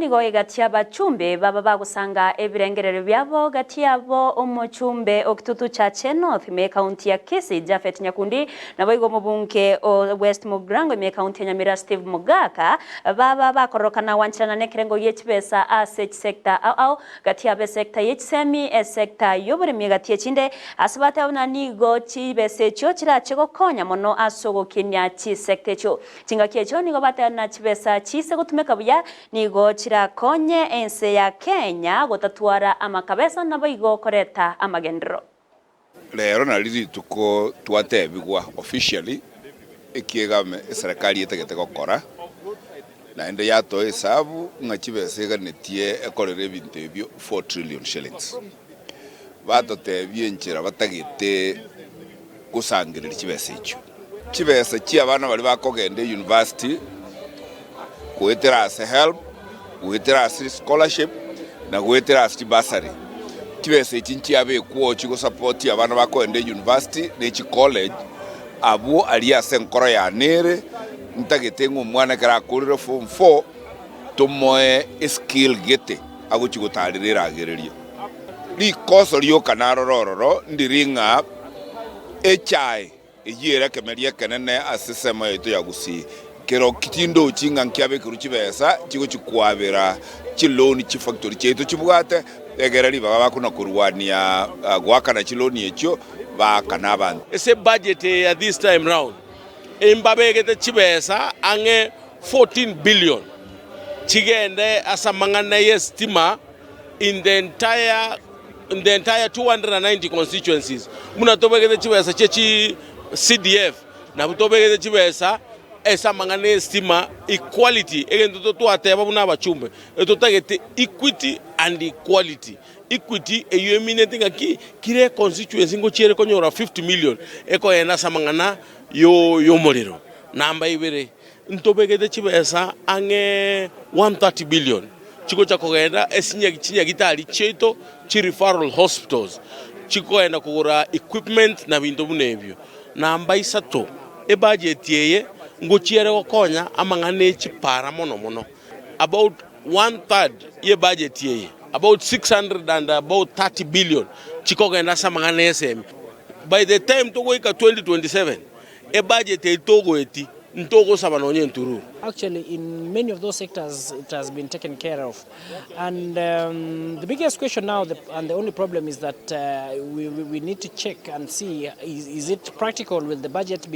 Nigo egati y'abachumbe baba bagosanga ebirengererio biabo gati yabo omochumbe o Kitutu Chache North ime ekaunti ya Kisii Japhet Nyakundi naboigo omobunge o West Mugirango ime ekaunti ya Nyamira Steve Mogaka baba bakororokana gwancherana nekerengo gie chibesa ase chisecta ao ao gati yabo esecta ye chisemi esecta yoboremi egati echinde ase bateba buna nigo chibesa echio chirache gokonya mono ase ogokinia chisecta echio. Chingaki echio nigo bateana chibesa chiise gotumeka buya, nigo chirakonye ense ya Kenya gotatwara amakabesa naboigo koreta amagenderero. Rero nari rituko twatebigwa officially ekiegame eserekari etagete gokora, naende yatoa esabu ng'a chibesa eganetie ekorere ebinto ebio 4 trillion shillings. Batotebia enchera batagete gosangereria chibesa echio. Chibesa chi'abana baria bakogenda eyunivasiti goetera ase HELB, goetera ase scholarship na goetera ase chibursary. Chibesa echi nchiabekwa oo chigosapotia abana bakogenda eyunivasiti ne chicollege, abwo aria ase enkoro yane ere, ntagete ng'a omwana ekero akorire form four, tomoe eskill gete agochia gotarera eragererio. Rikoso rioka naroro ororo ndiri ng'a echae eyio ere ekemeria ekenene ase esemo yaito ya Gusii. Kero tindochi ng'a nkiabekerwe chibesa chigochia kwabera chiloni chifactory chiaito chibwate, egere ribaga bakona korwania goakana chiloni echio baakane abanto. Ase ebudget eye ya this time round mbabegete chibesa ang'e 14 billion chigende ase amang'ana y'esitima in the entire in the entire 290 constituencies buna tobegete chibesa chia chi CDF nabo tobegete chibesa ase amang'ana y'esitima equality egento totwateba buna abachumbe etotagete equity and equality. Equity eyio emineti ng'a ki kera econstituency ngochia ere konyora 50 million ekoenda ase amang'ana y'omorero. Namba ibere Ntobegete chibesa ang'e 130 billion chigocha kogenda ase chinyagitari chiaito chi referral hospitals chikogenda kogora equipment na binto buna ebio. Namba isato, ebudget eye ngochia ere gokonya amang'ana e chipara mono mono. About one third ye budget eye, about 600 and about 30 billion chikogenda ase amang'ana ya esemi. By the time togoika 2027, Ebudget eye togoeti ntogosaba nonya entururu. Actually in many of those sectors it has been taken care of and the biggest question now the, and the only problem is that we, we need to check and see is, is it practical will the budget be